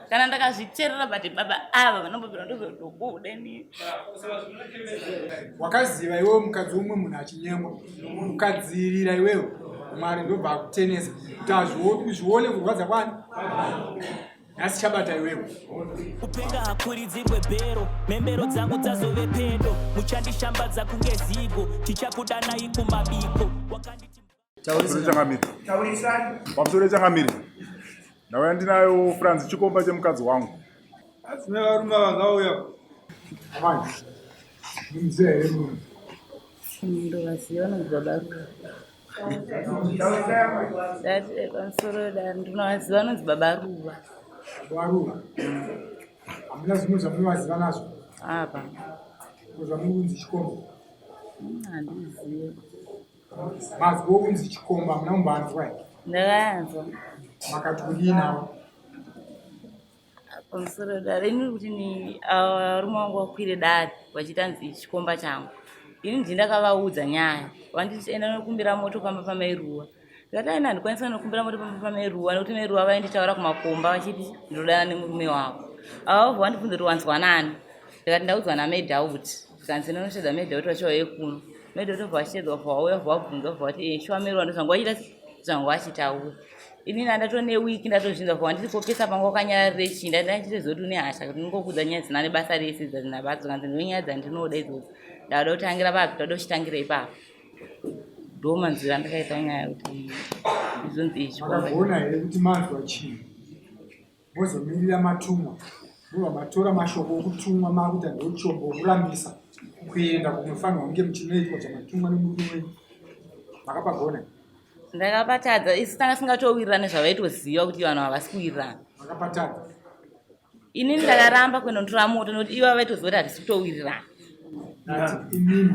Kana ndakazviterera but baba ava vanombobvira ndozodokuda ini. Wakaziva iwewe mukadzi womumwe munhu achinyengwa, ukadziirira iwewe, Mwari ndobva akutenesa kuti azvione kurwadza kwani. Nhasi chabata iwewe. Kupenga hakuridzirwe bhero, mhembero dzangu dzazove pedo, muchandishambadza kunge zigo, tichakudanai kumabiko. Wakanditi Pamusoro changamire, ndauya ndinayo Franz chikomba chemukadzi wangu. Asina varume vakauya. Amai, muziva here munhu? Ndovaziva vanonzi baba Ruva. Ndati pamusoro da ndinovaziva vanonzi baba Ruva. Baba Ruva. Hamuna zvimwe zvamunovaziva nazvo? Apa. Zvamuri kunzi chikomba? Handizivi. Mazwi okunzi chikomba hamuna kumboanzwa here? Ndakaanzwa. Makati kudii nawo? Pamusoro dare ini kuti ni varume vangu vakwire dare vachiita nzi chikomba changu. Ini ndini ndakavaudza nyaya. Vanditi enda nokumbira moto pamba pamairuwa. Ndikati aina handikwanisa nokumbira moto pamba pamairuwa nekuti mairuwa vainditaura kumakomba vachiti ndinodana nemurume wavo. Ava vabva vandibvunza kuti wanzwa nani? Ndikati ndaudzwa namai Dauti. Zvikanzi ndinoshedza mai Dauti vachauye kuno. Mai Dauti vabva vashedzwa vabva vauya vabva vabvunza vabva vati eh shuwa mai Ruwa ndozvanga vachiita zvanga vachitaura. Inini andatoo newiki ndatozvinzwa vabva vanditi ko pesa panga wakanyararire chii ndati ndachitoziva kuti une hasha kuti ndingokuudza nyaya dzisina nebasa rese dzasina basa zvikanzi ndiwe nyaya dzandinoda idzodzo. Ndada kutangira papi ndada kuchitangira ipapo. Ndo manzwiro andakaita nyaya kuti izonzi ichi. Makagona here kuti manzwa chii? Mozomirira matumwa mobva matora mashoko okutumwa makuita ndochombo okurambisa kuenda kunofanirwa kunge muchinoitwa zvamatumwa nemurume wenyu. Makapagona? Ndakapatadza, isu tanga singatowirirane zvavaitoziva kuti vanhu havasi kuwirirana. Makapatadza? Inini ndakaramba kuenda kunotora moto nekuti ivo vaitoziva kuti hatisi kutowirirana. Ati imimi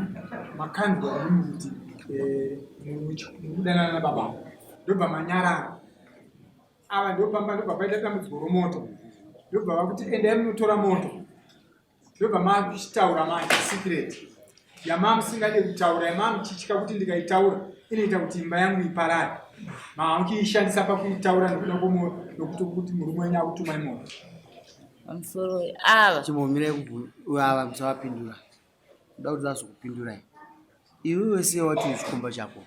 makanzwa imimi kuti eh, mukudanana nababa ndobva manyarara. Ava ndopamba ndobva paita dambudziko romoto ndobva vakuti endai munotora moto ndobva makuchitaura manje secret yamamusingade kutaura yamamuchitya kuti ndikaitaura inoita kuti imba yangu iparare maakuishandisa pakuitaura nekuda nokuti kuti murume wenyu akutumai moto pamusoro ava chimbomirai ava musavapindura Ndoda kuti vazokupindurai. Iwewe siya wati chikomba chako.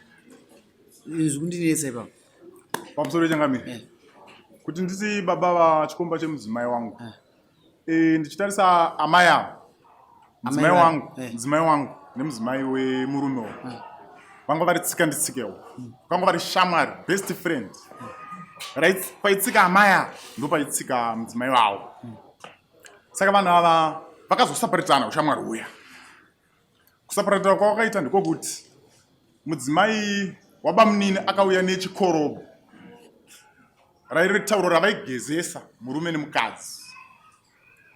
Izvi kundinetsa ipapo. Pamusoro changamire. Eh. Kuti nditi baba va chikomba chemudzimai wangu. Eh. Eh, ndichitarisa amai avo. Mudzimai wangu, eh. mudzimai wangu nemudzimai wemurume uyu. Eh. Vanga vari tsika nditsikewo. Vanga vari shamwari, best friend. Right, paitsika amai ava ndopaitsika mudzimai wavo. Saka vanhu ava vakazosaparitana ushamwari huya. Kusaparitana kwavakaita ndikokuti mudzimai wabamunini akauya nechikorobho rairi tauro ravaigezesa murume nemukadzi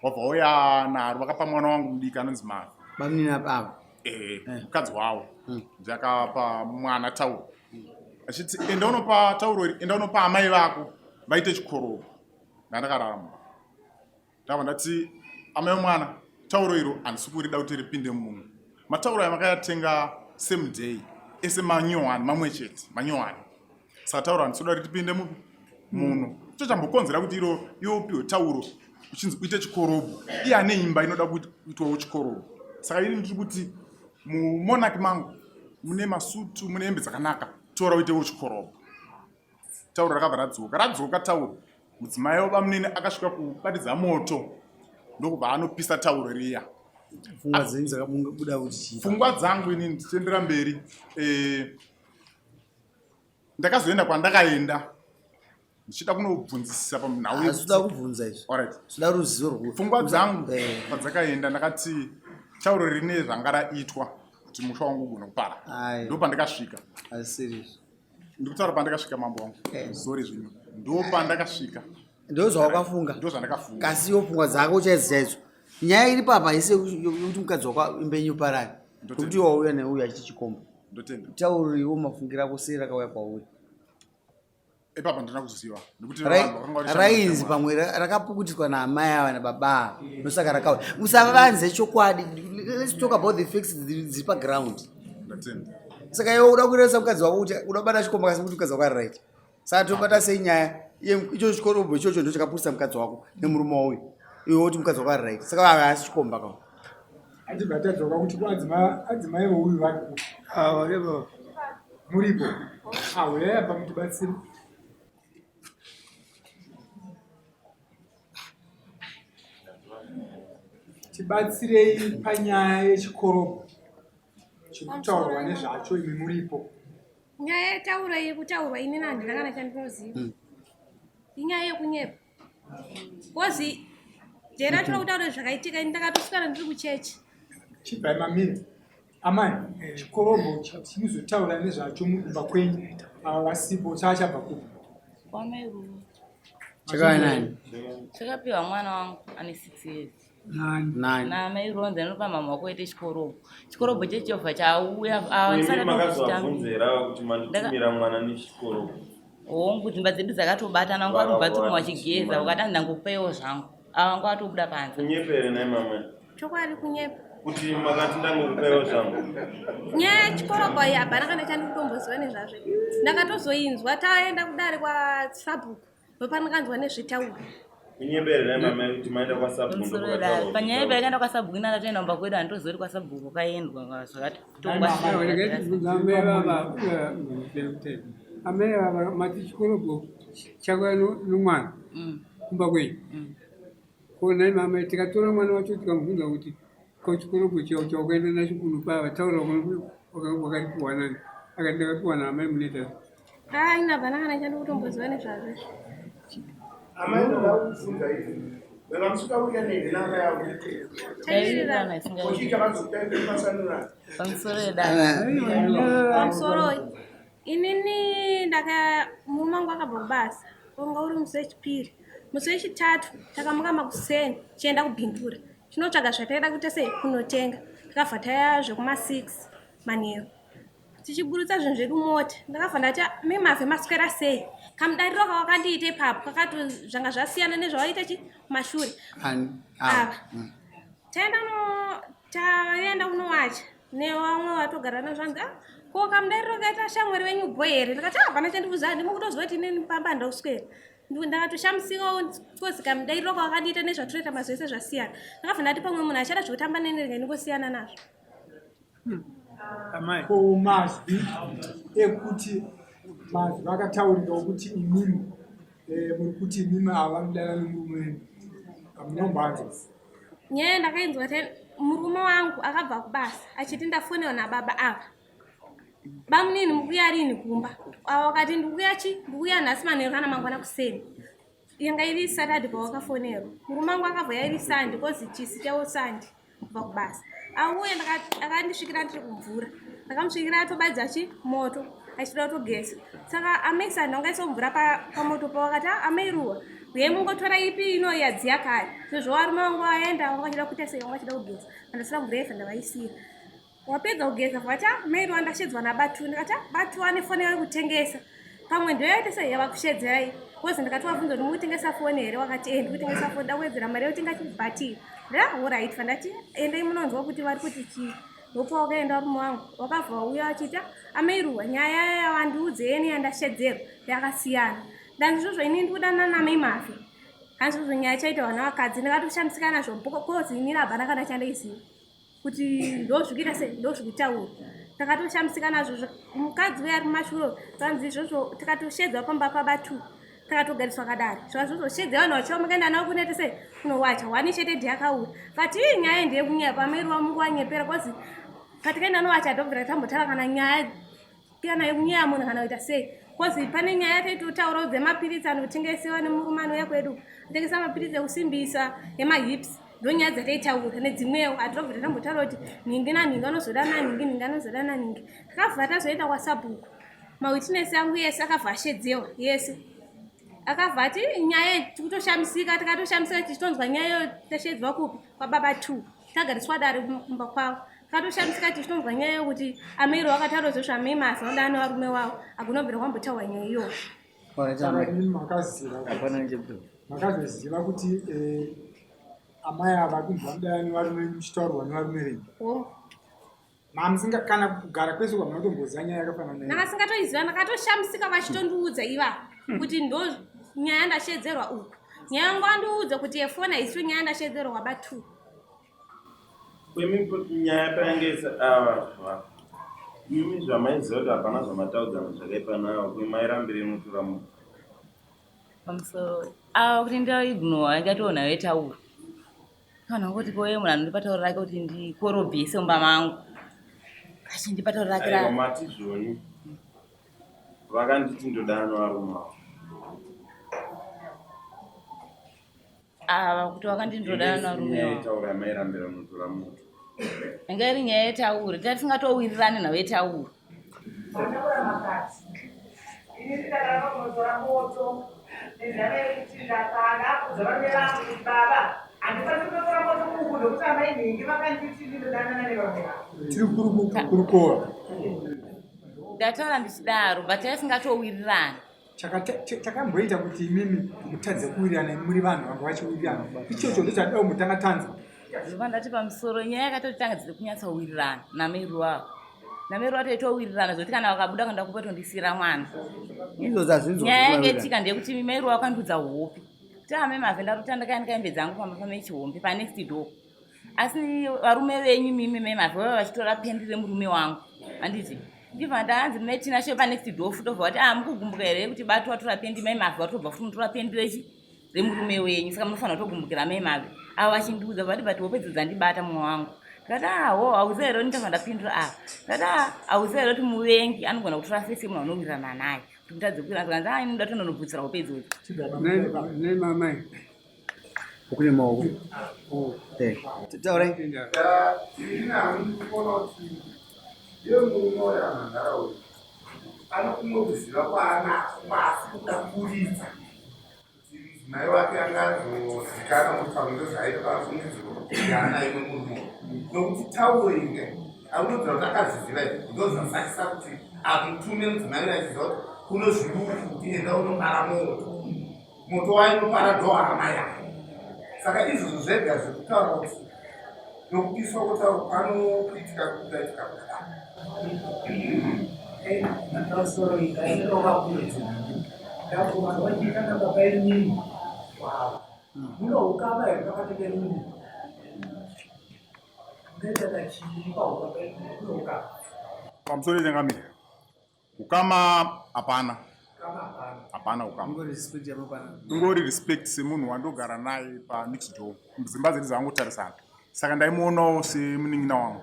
wabva wauya naro vakapa mwana wangu mudiki anonzi Mavi. Bamunini ava? Eh, eh. mukadzi wavo hmm. ndiakapa mwana tauro achiti enda unopa tauro iri enda unopa amai vako vaite chikorobho ndandakararama ndabva ndati amai vemwana tauro iro handisi kurida kuti ripinde muno matauro aya makayatenga same day ese manyowani mamwe chete manyowani saka tauro handisi kuda kuti tipinde mupi muno cho chambokonzera kuti iro iwe upiwe tauro uchinzi uite chikorobho iye ane imba inoda kuitwawo chikorobho saka ini ndiri kuti mumonaki mangu mune masutu mune hembe dzakanaka tora uitewo chikorobho Tauro rakabva radzoka. Radzoka tauro, mudzimai wabamunini akasvika kubatidza moto ndokubva anopisa tauro riya. Pfungwa dzenyu dzakabuda kuti chii? Pfungwa dzangu ini ndichiendera mberi eh, ndakazoenda kwandakaenda ndichida kunobvunzisisa panhau Hazvida kubvunza izvi. Alright. Zvida ruzivo rwo. Pfungwa dzangu Eh. padzakaenda ndakati tauro rine zvanga raitwa kuti musha wangu ugone kupara. Aiwa. Ndopandakasvika. Hazvisiri izvi. Ndikutaura pandakasvika mambo wangu. Eh. Sorry zvinhu. Ndopandakasvika. Ndozvawakafunga. Ndozvandakafunga. Kasi iwo pfungwa dzako chaidzo chaidzo. Nyaya iri papa haisi yekuti mukadzi wako imba yenyu iparare. Ndotenda. Nekuti wauya neuyu achiti chikomba. Ndotenda. Tauriwo mafungiro ako sei rakauya kwauri. Ipapa ndina kuziva. Nekuti vanhu vakanga vari Rainzi pamwe rakapukutiswa naamai ava nababa ava. Ndosaka rakauya. Musavanze chokwadi. Let's talk about the facts dziri paground. Ndatenda. Saka iwe uda kurevesa mukadzi wako kuti uda kubata chikomba kasi kuti mukadzi wako ari right. Saka tobata sei nyaya? Icho chikorobho ichocho ndo chakapurisa mukadzi wako nemurume wauyu. Iwe woti mukadzi wako ari right. Saka haasi chikomba ka. Achibva tadzoka kuti adzimai vouyu vari kupi? Ah, varipo. Muripo. Ah, uyai apa mutibatsire. Tibatsirei panyaya yechikorobho chikutaurwa nezvacho imi muripo. Nyaya yetauro iyi kutaurwa inini handina kana chandinoziva. Inyaya yekunyepa. Kozi jera toda kutaura zvakaitika ini ndakatoswera ndiri kuchechi. Chibvai mamira. Amai, chikorobho chinozotaura nezvacho mukumba kwenyu ava vasipo chaachabva kupi? Kwamai Ruva. Chakauya nani? Chakapiwa mwana wangu ane 6 years. Nani? Nani? Namai Ruva anopa mama wako ite chikorobho. Chikorobho chechovha chauya ava Imi ndisati makazovabvunza here ava kuti manditumira mwana nechikorobho? Hongu, dzimba dzedu dzakatobatana, wanga uri mubathroom wachigeza ukati ndangokupaiwo zvangu. Ava wanga watobuda panze. Kunyepa here nhai mama? Chokwadi kunyepa. Kuti makati ndangokupaiwo zvangu. Nyaya yechikorobho iyi hapana kana chandikutomboziva nezvazvo. Ndakatozoinzwa taenda kudare kwasabhuku ndopandakanzwa nezvetauro. Kunyepa here nhai mama kuti maenda kwasabhuku ndokukataurwa? Panyaya iyi payakaenda kwasabhuku ini ndatoenda kumba kwedu handitozivi kuti kwasabhuku kwakaendwa zvakatongwa. Amai baba, amai baba mati chikorobho chakauya nomwana kumba kwenyu. Ko nhai mama tikatora mwana wacho tikamubvunza kuti ko chikorobho chawakaenda nacho kunopa vataura wakaripiwa nani? Akati ndakapiwa naamai Muneta. Haa ini hapana kana chandikutomboziva nezvazvo. Amai ndoda kukubvunza izvi. Manga musikawirirane here naamai avo? Taiwirirana isingaiti. Ko chii chakazokutai kuti masanurana? Pamusoro yedare. Pamusoroi. Inini ndaka murume wangu akabva kubasa wanga uri musi wechipiri. Musi wechitatu takamuka makuseni tichienda kuBindura tinotsvaga zvataida kuita sei kunotenga. Takabva taya zvekuma 6 manheru tichiburutsa zvinhu zvedu mota. Ndakabva ndati memavhe maswera sei kamudariro kawakandiita ipapo kakato zvanga zvasiyana nezvawaita chi kumashure. Ani? Ava. Taenda no taenda kunowacha nevamwe vatogara nazvo zvanzi ah ko kamudariro kaita shamwari venyu bho here ndikati ah hapana chandikuziva handimo kutoziva kuti inini pamba ndakuswera ndakatoshamisikawo kozi kamudariro kawakandiita nezvatinoita mazuva ese zvasiyana. Ndakabva ndati pamwe munhu achada zvekutamba neni rega ndingosiyana nazvo. Amai. Ko mazwi ekuti mazwi akataurika okuti imimi muri kuti imimi ava vanodana nemurume wenyu hamuna kumboanzwa? Nyaya ndakainzwa murume wangu akabva kubasa achiti ndafonewa nababa ava. Bamunini mukuya rini kumba? Ava wakati ndikuya chi? Ndikuya nhasi manheru kana mangwana kuseni. Yanga iri Saturday pawakafonerwa. Murume wangu akabva yairi Sunday kozi chisi chavo Sunday kubva kubasa. Auya akandisvikira ndiri kumvura. Ndakamusvikira atobatidza chi moto achida kutogeza. Saka amai Sunday wangaisa mvura pamoto pavo akati ah, amai Ruwa uye mungotora ipi ino yadziya kare. Sezvo varume vangu vaenda vanga vachida kuita sei vanga vachida kugeza. Andasira mvura yaifa ndavaisira. Wapedza kugeza vati ah, mai Ruwa ndashedzwa naBatu. Ndikati ah, Batu ane foni yave kutengesa. Pamwe ndiyo yaita sei yavakushedzerai. Kozi ndikati wabvunza kuti mukutengesa foni here wakati eh ndikutengesa foni ndakuwedzera mari yokutenga chibhatiri. Ndikati ah, alright vandati endai munonzwa kuti vari kuti chii. Ndopa wakaenda varume wangu wakabva wauya vachiti ah, amai Ruwa nyaya yawandiudze yandashedzerwa yakasiyana. Ndanzi izvozvo ini ndikudanana namai Mafi. Hanzi izvozvo nyaya chaita vana vakadzi ndakatoshamisika nazvo kozi inini hapana kana chandaiziva. Kuti ndozvikuita sei ndozvikutaura. Takatoshamisika nazvo mukadzi uya ari mumashure zvanzi izvozvo tikatoshedzwa pamba paBatu takatogariswa kadare zvazvozoshedza vanhu vachiva makaenda navo kunoita sei kunowacha one chete ndiye akauya kati ii nyaya ndeyekunyaya amai Ruwa mungu wanyepera kozi patikaenda nowacha tobvira tambotaura kana nyaya kana yekunyaya munhu kana kuita sei kozi pane nyaya taitotaurawo dzemapiritsi anotengesewa nemurume anouya kwedu atengesa mapiritsi ekusimbisa emahips ndonyaya dzataitaura nedzimwewo hatinobvira tambotaura kuti nhingi nanhingi anozoda nanhingi nhingi anozoda nanhingi. Takabva tazoenda kwasabhuku mawitness angu yese akabva ashedzewa yese akabva ati nyaya tikutoshamisika tikatoshamisika tichitonzwa nyaya iyo tashedzwa kupi kwababa 2 tagariswa dare kumba kwavo tikatoshamisika tichitonzwa nyaya yokuti amai Ruwa akataura zvo zvamai Mafi vanoda nevarume wavo hakunobvira kwambotaurwa nyaya iyoyo. Saka imi makazoziva kuti amai ava kunzi vanodana nevarume muchitaurirwa nevarume venyu. Mamusinga kana kugara kwese kwamunotomboziva nyaya yakafanana nayo. Ndakasingatoiziva ndakatoshamisika vachitondiudza iva kuti ndo Nyaya ndashedzerwa uku. Nyaya yangu andiudza kuti yefoni haisiyo nyaya ndashedzerwa kwaba 2. Kwemi nyaya payange ava imi zvamaiziva kuti hapana zvamataudzana zvakaipa nawo kwe mairambire mutura munhu. Pamusoro ava kuti ndaignore angatoona vetaura. Kana ngoti koye munhu anondipa tauro rake kuti ndikorobhise mumba mangu. Achindipa tauro rake ra. Mati zvoni. Vakanditi ndodana varume avo. Ava kuti vakanditi ndodana varume avo. Tauro yamairambira munotora moto. Inga iri nyaya yetauro, tatisingatowirirani nawo yetauro. Mandakura makati. Ini ndakaramba kunotora moto nenzara yekuti ndakada kudza varume vangu kuti baba handikwanisi kunotora moto uku nekuti amai nhingi vakanditi ndinodanana nevarume vangu. Tiri kurukowa. Ndataura ndichidaro but taisingatowirirani. Chakamboita kuti imimi mutadze kuwirirana muri vanhu vanga vachiwirirana ichocho ndochadao mutanga tanzwa. Zuva ndati pamusoro nyaya yakatotanga dziri kunyatsowirirana naMeru avo. NaMeru atoitowirirana zvekuti kana vakabuda kuenda kupa tondisiira mwana. Nyaya yakaitika ndeyekuti Meru akandiudza hope. Tame mavhe ndarota ndakayanika hembe dzangu pamba paMechihombe panext door. Asi varume venyu mimi mai mavhe vaiva vachitora pendi remurume wangu. Handiti? Ndibva ndaanzi mai Tinashe panext door futi obva vati ah mukugumbuka here kuti batu watora pendi mai mavhe watobva futi mutora pendi rechi remurume wenyu saka munofanira kutogumbukira mai mavhe. Avo vachindiudza vati but hope idzo dzandibata mumwe wangu. Ndikati ah ho hauziva here ndabva ndapindura ah. Ndikati ah hauziva here kuti muvengi anogona kutora fesi yemunhu anowirirana naye. Kuti mutadze kuwirirana zvikanzi ah ini ndoda tononobvutsira hope idzodzo. Nei mamai. Kune maoko. Taurai. Ini handikuona kuti iye murume uyo anogara uyu ane kumwe kuziva kwaanako kwaasi kuda kuburitsa kuti mudzimai wake anga azozikanwa kuti pamwe ndozvaita pafungidzirwa kuti haana imwe murume nokuti tauro inge aunobvira kuti akazviziva izvi ndozvasakisa kuti amutume mudzimai uyo achiziva kuti kuno zvirufu kuti enda unopara moto moto wainopara ndohama yake saka izvozvo zvega zvekutaura kuti nokupiswa kwotauro panokuitika kungaitika kudaro. Pamusoro changamire. Ukama hapana. Hapana ukama. Ingori respect semunhu wandogara naye pa next door. Dzimba dzedu dzangotarisana. Saka ndaimuonawo semunin'ina wangu.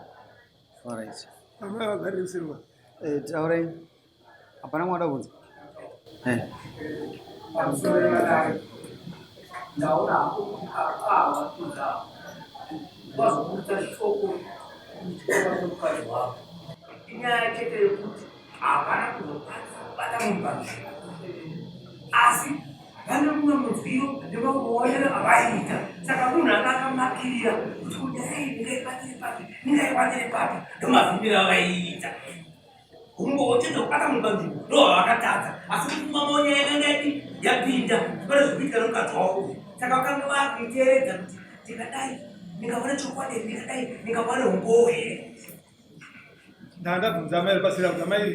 Alright. Amai vagari kusirwa. Taurai. Hapana mwana kubvunza. Pamusoro yadai ndaona hapo kuti ava vatodza vazoburitsa shoko muchikoro chemukadzi wavo. Inyaya chete yekuti havana kuzokwanisa kubata munhu panzvimbo, asi vane mumwe munzwiro nemaonero avaiita. Saka munhu anga akamakirira kuti kudai ndingaibatire papi, ndingaiwanire papi, ndomavhimbiro avaiita. Kungochete kubata munhu panzvimbo ndovavakatadza, asi kuti mamaonya yakanga yadi yapinda pane zvekuitika nomukadzi wavo uyu. Saka vakanga vakuiteeredza kuti ndikadai ndingawana chokwadi here, ndikadai ndingawana umbowo here. Ndakabvunza amai pasira kuti amai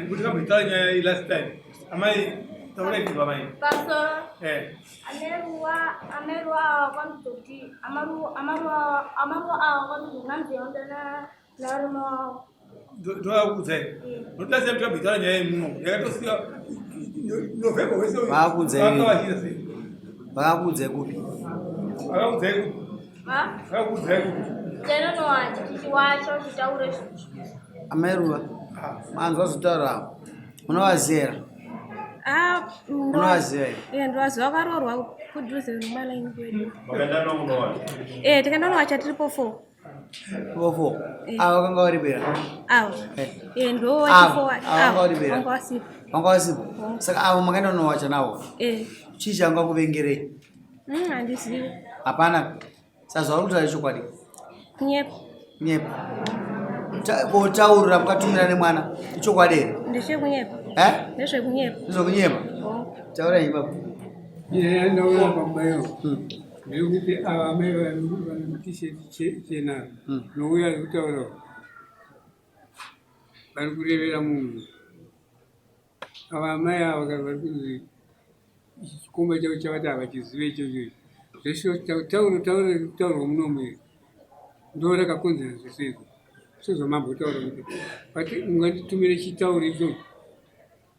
kuti kamboitaura nyaya iyi last time. Amai taurai kuti amai. Pamusoro. Ameruwa awa kwandizoti amaruwa awa kwandizoti nanzi narume wavo. Ndovakuudza here? Nokuti last time takamboitaura nyaya iyi muno. Yakatosiya November wese uyu. Vakuudza Vakavachira sei? Vakakuudzai kupi? Vakakuudzai kupi? Vakakuudzai kupi? Tinonowacha tichiwacha uchitaura izvozvo. Amai Ruva, manzwa zvotaura avo. Unovaziva here? Unovaziva here? Eh, ndovaziva vakaroorwa kudhuze nemalaini kwedu. Makaenda nomunowacha? Eh, tikaenda nowacha tiripo 4. Vofo. Avo vanga varipo here? Avo. Eh, ndo wachifo. Avo vanga varipo. Vanga vasipo. Saka avo makaenda nowacha navo. Eh. Chii changa kuvengerei? Handizivi. Hapana. Saka zvauri kutaura chokwadi. Nyepo. Nyepo. Kotaurira mukatumira nemwana ichokwadi here? Ndezvekunyepa. Eh? Ndezvekunyepa. Ndezvekunyepa. Taura ipapo. Nyaya yandaona pambayo ndeyekuti ava amai vane t-shirt chena nouya ari kutaura vari kurevera munhu. Ava amai ava vari kunzi Ichi chikomba chavo chavati havachizive ichocho ichi. Zveshe tauro tauro rikutaurwa munomu iri ndo rakakonzera zvese izvo. Sezvamambotaura kuti vati unganditumire chitauro icho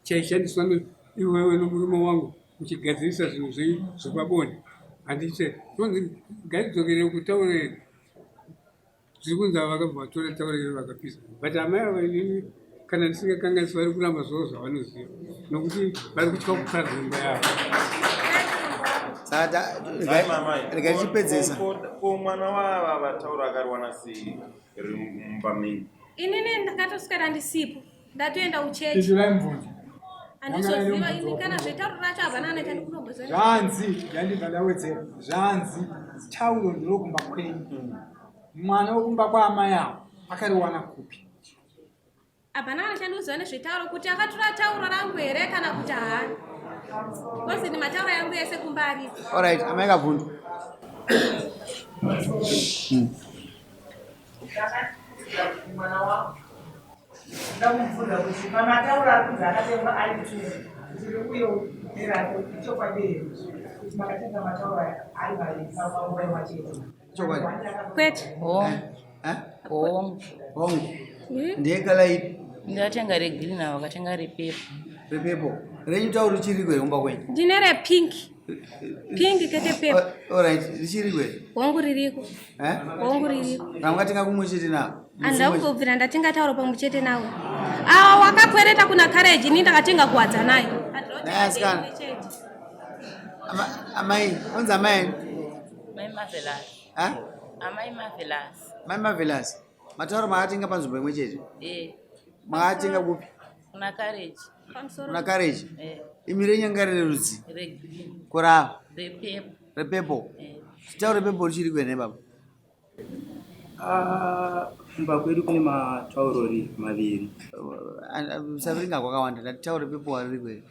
chaishandiswa iwewe nomurume wangu muchigadzirisa zvinhu zvenyu zvepabonde. Handiti zvonzi ngatidzokere kutauro iri. Zviri kunzi ava vakabva vatora taura iro vakapisa but amai ava inini kana ndisingakanganisi vari kuramba zvavo zvavanoziva nokuti vari kutya kuparadza imba yavo. Rega tichipedzesa. Ko mwana waava vataura akariwana sei riri mumba menyu? Inini ndakatoswera ndisipo ndatoenda kuchechi. Pindurai mubvunzo. Handizoziva ini kana zvetauro racho havana kana chandikunomboziva. Zvanzi yandibva ndawedzera zvanzi tauro ndiro kumba kwenyu. Mwana wekumba kwaamai avo akariwana kupi? Hapana kana chandikuziva nezvetauro kuti akatora tauro rangu here kana kuti haana. Kozi ni matauro yangu yese kumba ariko. Alright, amai Kabvundu. Mwana wangu ndamubvunza kuti pamatauro ari kunzi akatengwa ari tu ndiri uyo nerako ichokwadi here kuti makatenga matauro aya ari maviri panguva imwe chete? Chokwadi. Kwete. Hongu. Eh? Hongu. Hongu. Ndeyekala ipi? Ndakatenga regreen avo vakatenga repepo. Repepo. Renyu tauro richiriko here kumba kwenyu? Ndine repink. Pink kete pepo. Alright, richiriko here? Hongu ririko. Eh? Hongu ririko. Ramakatenga kumwe chete navo? Handina kubvira ndatenga tauro pamwe chete nawo. Awa wakakwereta kuna Courage ini ndakatenga kuwadza nayo. Naye asikana. Amai, onzi amai. Mai Marvelous. Ha? Amai Marvelous. Mai Marvelous. Matauro makatenga panzvimbo imwe chete? Eh. Makatenga kupi? Kuna Courage. Kuna Courage. Eh. Imi renyu anga rine rudzi? Regreen. Kurava? Repepo. Repepo. Eh. Tauro repepo richiri kuenda baba? Ah, kumba kwedu kune mataurori maviri. Musaverenga kwakawanda, ndati tauro repepo riri kwere.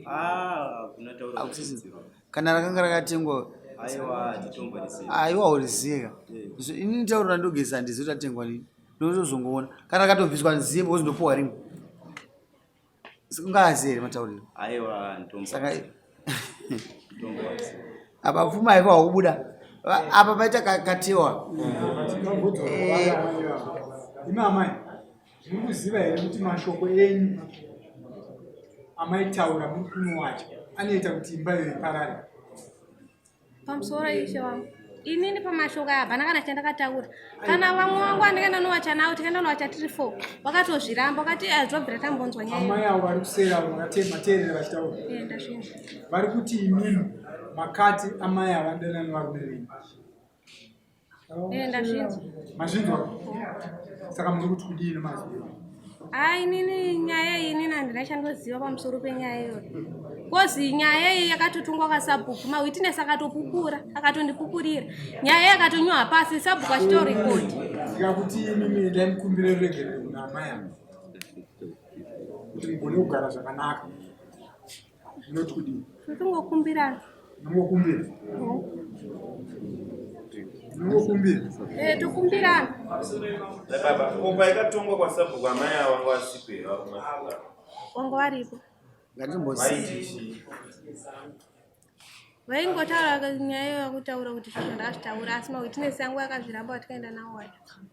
Ah, kuna tauro. Akusisi. Kana rakanga rakatengwa Aiwa, titomborisei. Aiwa urizika. Inini tauro randogeza handizivi kuti ratengwa nini. Ndinotozongoona. Kana rakatobviswa handizivi because ndopuwa rimwe. Ungazivi here matauriro? Aiwa, nditombo. Saka Nditombo. apa pfuma haifa wakubuda. Apa paita katewa. Imi amai, muri kuziva here kuti mashoko enyu amaitaura muri kunowacha anoita kuti imba iyo iparare? Pamusoro ishe wangu. Inini pamashoko aya hapana kana chandakataura. Kana vamwe vangu andikaenda nowacha navo tikaenda nowacha tiri four vakatozviramba vakati hazvobvira tambonzwa nyaya. Amai avo vari kuseri avo mateerera vachitaura. Eh, ndazvinzwa. Vari kuti imimi makati amai ava vanodanana nevarume venyu. Eh, ndazvinzwa. Mazvinzwa? Saka muri kuti kudii nemazwi? Hayi inini nyaya iyi inini handina chandoziva pamusoro penyaya iyoyo. Kozi nyaya iyi yakatotongwa kwasabhuku mawitness akatopupura akatondipupurira nyaya iyi yakatonywa pasi sabhuku achitorekodi. Ndikakuti imimi endai mukumbire ruregerero kuna amai ava kuti mugone kugara zvakanaka. Munoti kudii? Tingokumbirana. Mungokumbira? Mungokumbira? Eh, tokumbirana. Baba, ko paikatongwa kwasabhuku amai ava vanga vasipo here varume? Wanga varipo. Vaiti chii? Vaingotaura nyaya iyoyo yakutaura kuti zvizvo ndakazvitaura asi mawitness angu akazviramba watikaenda nawo wacho.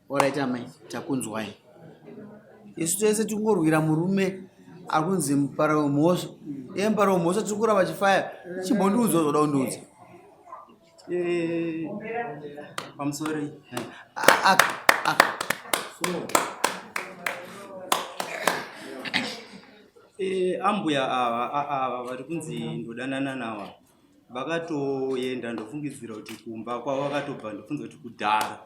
Alright amai, takunzwai. Isu tese tingorwira murume ari kunzi mupara wemhosva. Iye mupara wemhosva tiri kuramba chifaya. Chimbondiudzawo zvoda kundiudza. Eh, pamusoro. Eh, ambuya ava ava vari kunzi ndodanana navo vakatoenda ndofungidzira kuti kumba kwavo vakatobva ndofunza kuti kudhara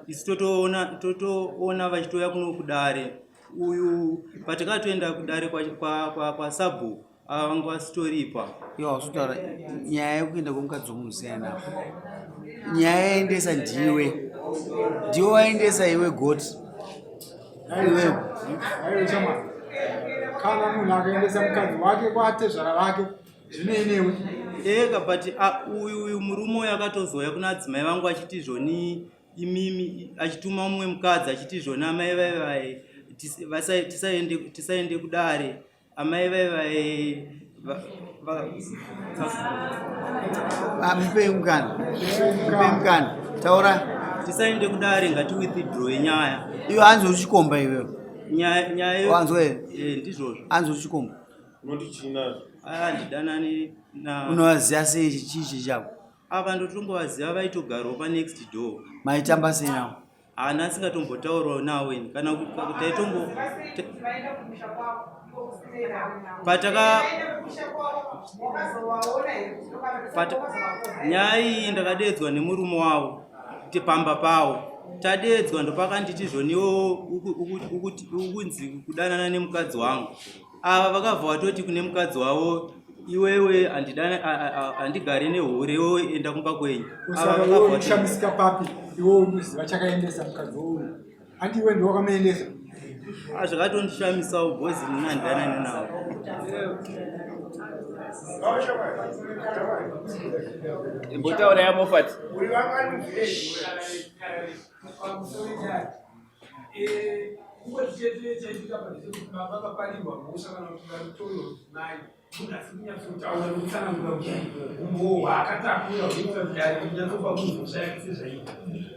isu totoona totoona vachitouya kuno kudare uyu patakatoenda kudare kwasabhuku ava vanga vasitoripa Iwe wasutaura nyaya yekuenda kwemukadzi womunhu napo. Nyaya yaendesa ndiwe. Ndiwe waendesa iwe goti. Iwe. Aiwe shamwari. Kana munhu akaendesa mukadzi wake kwatezvara vake zvinei newe. Ega but uyu uyu murume uyu akatozouya kuna adzimai vangu achiti zvoni imimi achituma mumwe mukadzi achiti zvoni amai vai vai tisaende kudare amai vai vai Ah, mupei mukana mupei mukana taura tisaende kudare ngati withdraw nyaya iwe hanzi uri chikomba iwewe nyaya wanzwa here eh, ndizvozvo hanzi uri chikomba unoti china aya ndidanani na unovaziva sei chichi chako ava ndotongovaziva vaitogarawo panext door maitamba sei navo haana asingatombotaurawo nawo ini kana taitombo pataka nyaya iyi ndakadeedzwa nemurume wavo kuti pamba pawo tadeedzwa ndopakanditi zvoniwo ukunzi kudanana nemukadzi wangu ava vakabva vatoti kune mukadzi wavo iwewe handigari nehure iwewe enda kumba kwenyu ushamisika papi iwewe unoziva chakaendesa mukadzi wouyu handi iwe ndiwe wakamuendesa ah, zvakatondishamisawo bhozi nini handidanani navo imbotaura yamofati Kungoti chete chaitika pa ndechekuti baba vaparirwa mhosva kana kuti vari kutorwa mudzimai munhu asi kunyatsotaura nokutsanangura kuti umbowo hwaakatakura hunoita kuti dare rinyatsopa munhu mhosva yake sezvaita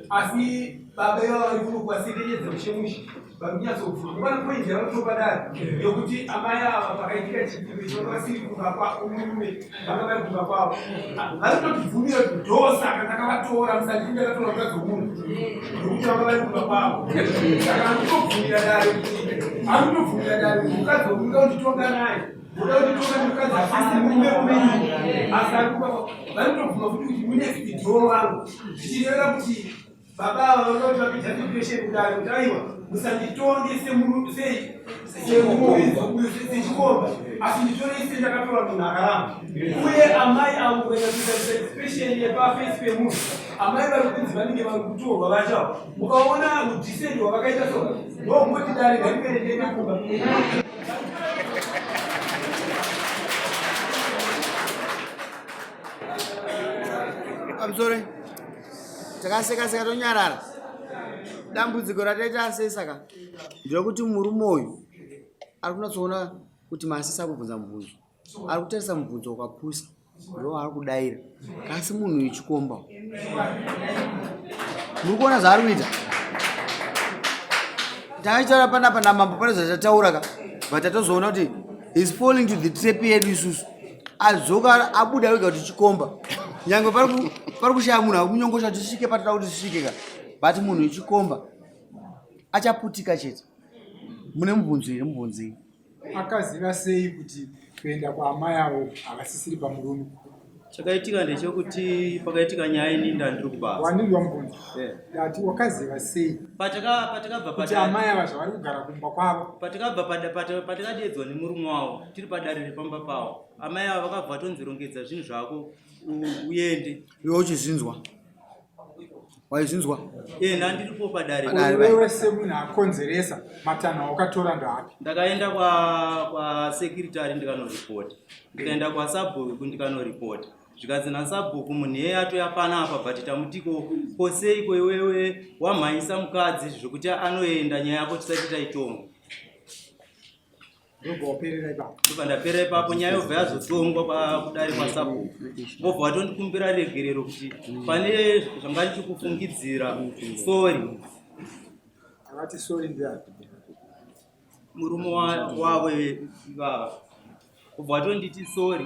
asi baba ivava vari kuno kuvasekenyedza mushe mushe vari kunyatsobvuma mukwana poindi yavanotopa dare yokuti amai ava pakaitika chiitiko ichi vanga vasiri kumba kwamurume vanga vari kumba kwavo vari kutotibvumira kuti ndosaka ndakavatora musandii ndakatora mukadzi womunhu nokuti vanga vari kumba kwavo saka anotobvumira dare kuti anotobvumira dare kuti mukadzi womunhu uda kunditonga naye uda kunditonga nemukadzi asisi murume umenyu asi ari kumba kwavo vari kutobvuma futi kuti mune fidhoro vangu zvichirevera kuti Baba ava vanoda kuti vape justification kudare kuti aiwa musanditonge sechikomba asi nditorei sendakatora munhu akaramba uye amai avo kuenda kuita expression yepaface pemunhu amai vari kunzi vanenge vari kutorwa vacho mukaona udecent hwavakaita so ndokuti dare ngaripere ndiende kumba pamusoro takaseka seka tonyarara dambudziko rataita sei saka nderekuti murume uyu ari kunatsoona kuti masisi akubvunza mubvunzo ari kutarisa mubvunzo wakapusa ndo ari kudaira kasi munhu uyu chikomba muri kuona zvaari kuita takachitaura panapa namambo pane zvatataura ka but tatozoona kuti is falling to the trap yedu isusu adzoka abuda wega kuti chikomba nyange pari kushaya munhu akunyongosha kuti tisvike patoda kuti tisvike ka but munhu wechikomba achaputika chete mune mubvunzo here mubvunzei akaziva sei kuti kuenda kwaamai avo havasisiri pamurume chakaitika ndechekuti pakaitika nyaya ini ndandiri kubasa wandinzwa mubvunzo ndati wakaziva sei patakabva kuti amai ava zvavari kugara kumba kwavo patakabva patakadeedzwa nemurume wavo tiri padare repamba pavo amai ava vakabva vatonzirongedza zvinhu zvako uende iwe uchizvinzwa waizvinzwa e ndandiripo padare iwewe semunhu akonzeresa matanho awakatora ndoapi ndakaenda kwasekiritari ndikanoripota ndikaenda kwasabhuku ndikanoripota zvikanzi nasabhuku munhu iyeye atouya panapa but tamutiko ko seiko iwewe wamhanyisa mukadzi zvekuti anoenda nyaya yako tisati taitonga ndobva ndaperera ipapo nyaya yobva yazotongwa kudare kwasabhuku vobva vatondikumbira regerero kuti pane zvanga ndichikufungidzira sori akati sori ndiani murume wavo ivava kubva watonditi sorry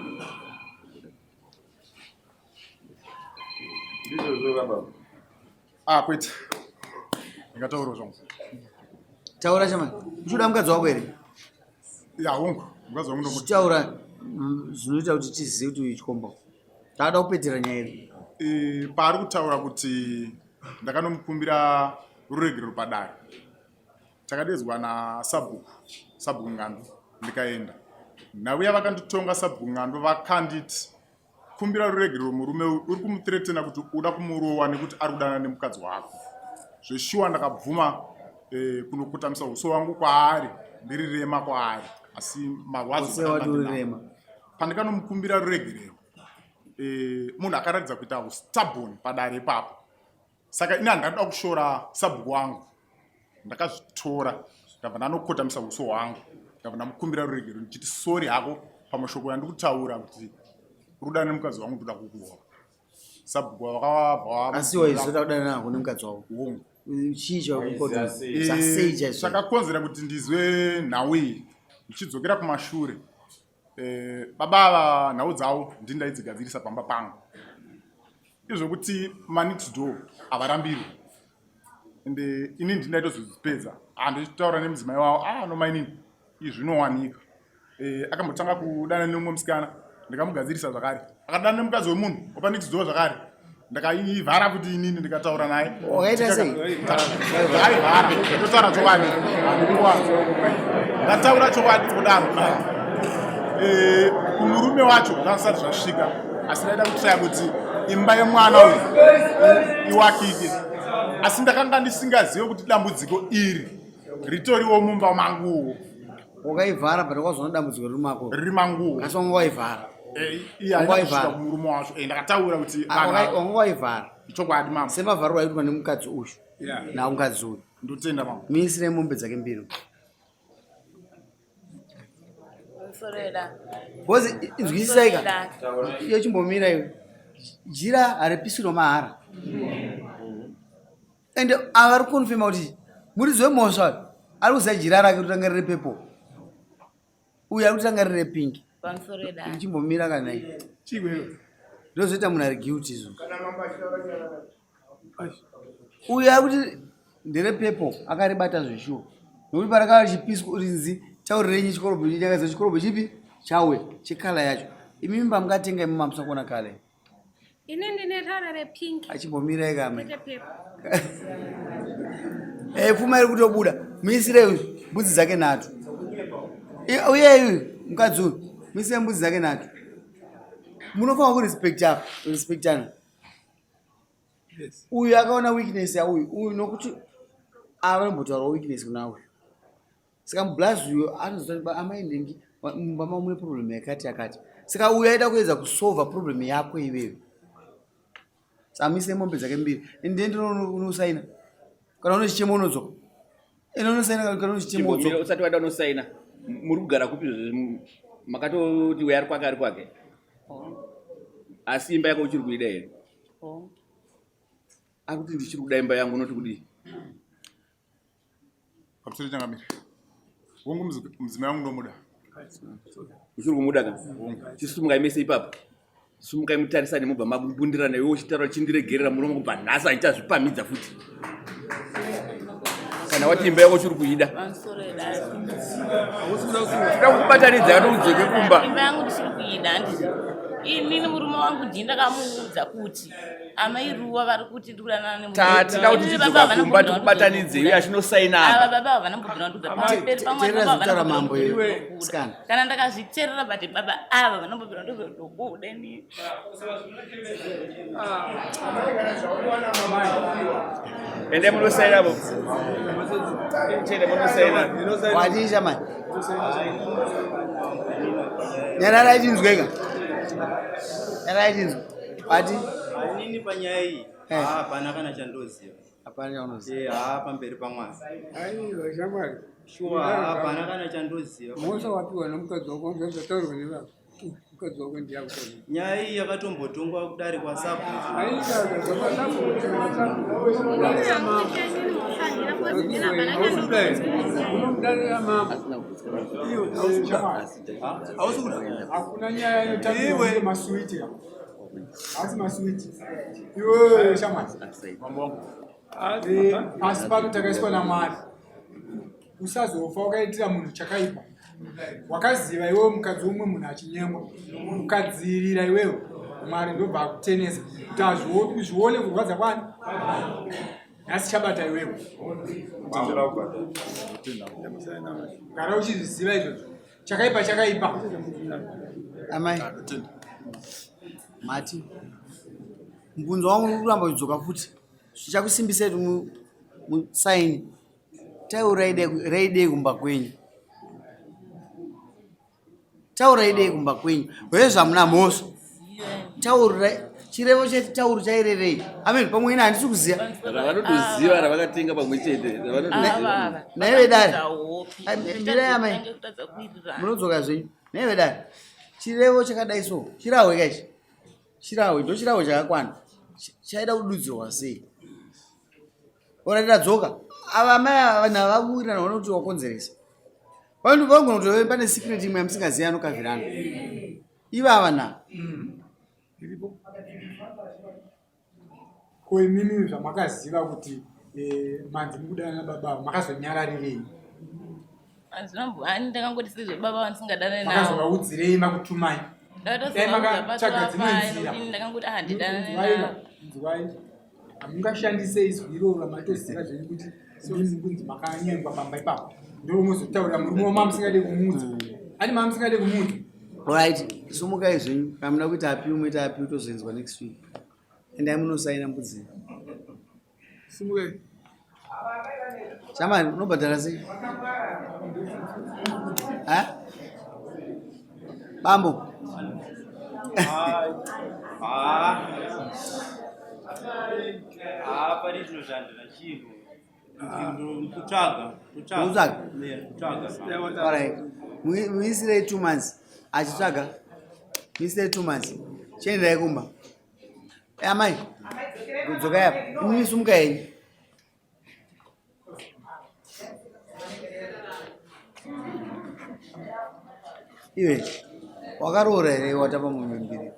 ndizvozvo baba ah kwete ndingataura zvangu taura chama uchoda mukadzi wako here ya hongu mukadzi wangu ndomuda taura mm, zvinoita kuti tizive kuti uyu chikomba takada kupetera nyaya yedu e, paari kutaura kuti ndakanomukumbira ruregerero padare Takadedzwa nasabhuku, sabhuku Ngandu, ndikaenda. Nhau vakanditonga sabhuku Ngandu vakanditi kumbira ruregerero murume uyu uri kumuthreatena kuti uda kumurowa nekuti ari kudanana nemukadzi wako. Zveshuwa ndakabvuma eh, kunokotamisa uso wangu kwaari ndiri rema kwaari asi marwadzo pandikanomukumbira ruregerero eh, munhu akaratidza kuita stubborn padare ipapo saka ini handada kushora sabhuku wangu ndakazvitora ndabva ndanokotamisa uso hwangu ndabva ndamukumbira ruregero ndichiti sori hako pamashoko yandiri kutaura kuti rudana nemukadzi wangu ndoda kukuwa sabhuku vakabva asi waizoda kudana nako nemukadzi wavo hongu chii chakukozvasei chaizvo chakakonzera kuti ndizwe nhau iyi ndichidzokera kumashure eh, baba ava nhau dzavo ndini ndaidzigadzirisa pamba pangu izvokuti manext door havarambirwe ende ini ndini ndaitozodzipedza handichitaura nemudzimai wavo ah no mainini izvi zvinowanika eh, akambotanga kudana neumwe musikana ndikamugadzirisa zvakare akadana nemukadzi wemunhu opa next door zvakare ndakaivhara kuti inini ndikataura naye Wakaita sei? ndakaivhara ndotaura chokwadi ndataura chokwadi kudaro eh, kumurume wacho zvasati zvasvika asi ndaida kutraya kuti imba yemwana uyu iwakike asi ndakanga ndisingazive kuti dambudziko iri ritoriwo mumba manguwo wakaivhara but wakazoona dambudziko riri mako riri manguwo asi wanga waivhara eh, iye haina kusvika kumurume wacho eh, ndakataura kuti ah, wanga waivhara chokwadi mama semavhariro aitwa nemukadzi uyu naumukadzi uyu ndotenda mama miisire mombe dzake mbiri bcause inzwisisai ka iyo chimbomira iwe jira haripisirwa mahara and ava vari kukonfirma kuti muridzi wemhosva ari kuziva jira rake kuti ranga riri pepo uyu ari kuti ranga riri repinki ndichimbomira kana ndozoita munhu ari guilty izvo uyu ari kuti nderepepo akaribata zveshuwa nokuti parakava chipiswa rinzi taurirenyi chikorobho chakaza chikorobho chipi chawe chekala yacho imimi pamukatenga imi mamusa kuona kala Ini ndine rara repink. Achimbomirai kame. Eh, pfuma iri kutobuda. Muisire uyu mbudzi dzake nhatu. Uye uyu mukadzi uyu muisire mbudzi dzake nhatu. Munofanira kurespecta respectana. Uyu akaona weakness yauyu uyu nokuti avanombotaura weakness kuna uyu. Saka mublazi uyo anozoa amai nhingi mumba mavo mune problem yakati yakati. Saka uyo aida kuedza kusolva problem yako iwewe. Saka muise mombe dzake mbiri. Ende ndinosaina. Kana une chichemo unodzoka. Ende unosaina kana une chichemo udzoka. Usati waenda unosaina. Muri kugara kupi izvozvi? Makatoti uyo ari kwake ari kwake. Asi imba yako uchiri kuida here? Ari kuti ndichiri kuda imba yangu unoti kudii? Pamusoro changamire. Wangu mudzimai wangu ndomuda. Uchiri kumuda ka? Chisumukai mese ipapo. Sumukai mutarisane mobva mabundirana iwe uchitaura chindiregerera muromo kubva nhasi handichazvipamhidza futi. Kana wati imba yako uchiri kuida. Toda kukubatanidza kana udzoke kumba. Imba yangu ndichiri kuida handiti. Inini murume wangu ndini ndakamuudza kuti amai ruwa vari kuti ndikudanana nemurume. Tatida kuti tidzoka kumba tikubatanidze iwe achinosaina apa. Ava baba havana mbobvira vandiudza pamberi pamwana Teerera baba zvinotaura havana mambo mbobvira iwe vandiudza. sikana. Kana ndakazviteerera but baba ava havana mbobvira vandiudza kuti ndokuda inini. Ende munosaina apo. Chete munosaina. Wadii shamani? Nyararai tinzweka. Nyararai tinzwe. Wati? Inini panyaya iyi Eh. hapana kana chandoziva. Hapana chaunoziva. Eh, haa pamberi pamwana. Aiwa shamwari. Shuwa hapana kana chandoziva. Mhosva wapiwa nomukadzi wako zvataurwa nevako. Mukadzi wako ndiye akutaura. Nyaya iyi yakatombotongwa kudare kwasabhuku. Hakuna nyaya inotangiwa masuwiti ka. Haasi masuwiti. Iwe shamwari. Eh, Pasi pano takaiswa naMwari. Usazofa wakaitira munhu chakaipa. Wakaziva iwewe mukadzi womumwe munhu achinyengwa. Ukadziirira iwewe. Mwari ndobva akutenesa. Kuti azvione kurwadza kwani. Nhasi chabata iwewe. Gara uchizviziva izvozvo. Chakaipa chakaipa. Amai. Mati. Mubvunzo wangu uri kuramba uchidzoka futi. Zvichakusimbisai kuti musaini. Taura raidei kumba kwenyu. Taura idei kumba kwenyu. Wewe zvamuna mhosva. Taura chirevo chetauro chairevei. Amen pamwe ini handisi kuziva. Ravanotoziva ravakatenga pamwe chete. Ravanotoziva. Naive dare. Mirai amai. Munodzoka zvenyu. Naive dare. Chirevo chakadai so chirahwe kaichi chirahwe ndochirahwe chakakwana chaida kududzirwa sei? Ora tadzoka ava amai ava vanhu ava vakuwirirana vaona kuti wakonzeresa. Vanhu vanogona kuti pane secret imwe yamusingazivi anokavhirana ivava na Ko imimi zvamakaziva kuti eh, manzi mukudanana baba avo makazonyararirei? Ani ndakangoti sezvo baba vandisingadanane navo. Makazovaudzirei makutumai? Dai makatsvaga dzimwe nzira. Ndakangoti ah handidanane navo. Inzwai. Hamungashandise izwi iroro ramatoziva zvenyu kuti imimi kunzi makanyengwa pamba ipapo. Ndomuzotaurira murume wamamusingade kumuudza. Ani mamusingade kumuudza? Alright, sumukai zvenyu. Kana muda kuita appeal moita appeal tozoinzwa next week. Endai munosaina mbudzi. Simukai. Chamani unobhadhara sei? Ha? Bambo. Ah. Ah, pari zvino zvandina chinhu. Kutsvaga. Kutsvaga. Kutsvaga. Alright. Muisirei 2 months. Achitsvaga. Muisirei 2 months. Chiendai kumba. Eh, amai. Kudzokai apa. Imimi sumuka henyu. Iwe wakaroora here watamba mombe mbiri?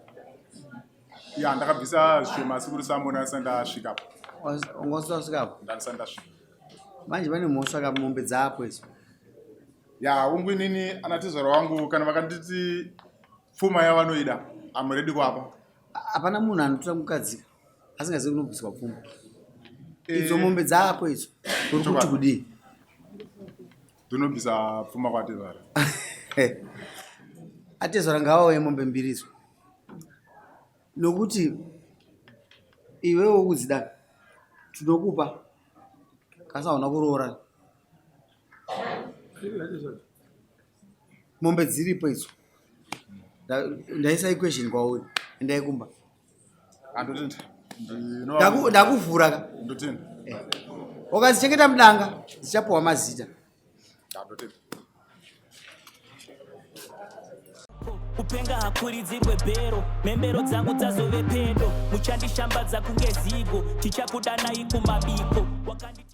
Ya, ndakabvisa zvishoma sekuru samona ndisati ndasvikapo. Wanga usati wasvikapo? Ndandisati ndasvika. Manje pane mhosva ka mombe dzaapo idzo. Ya, ungu inini ana tezvara wangu kana vakanditi pfuma yavanoida I'm ready kuapa. Hapana munhu anotora mukadzi asingazivi kunobviswa pfuma. Idzo mombe dzaapo idzo. Uri kuti kudii? Ndinobvisa pfuma kwatezvara. Atezvara ngavauye mombe mbiri idzo. Nokuti iwewe ukudzida tinokupa kasi hauna kuroora. Mombe dziripo idzo. Ndaisa equation kwauri. Endai kumba. Ndakuvhura ka. Ndotenda. Eh. Ukadzichengeta mudanga dzichapuwa mazita. Kupenga hakuridzirwe bhero, mhembero dzangu dzazove pedo, muchandishambadza kunge zigo, tichakudanai kumabiko. Wakandi...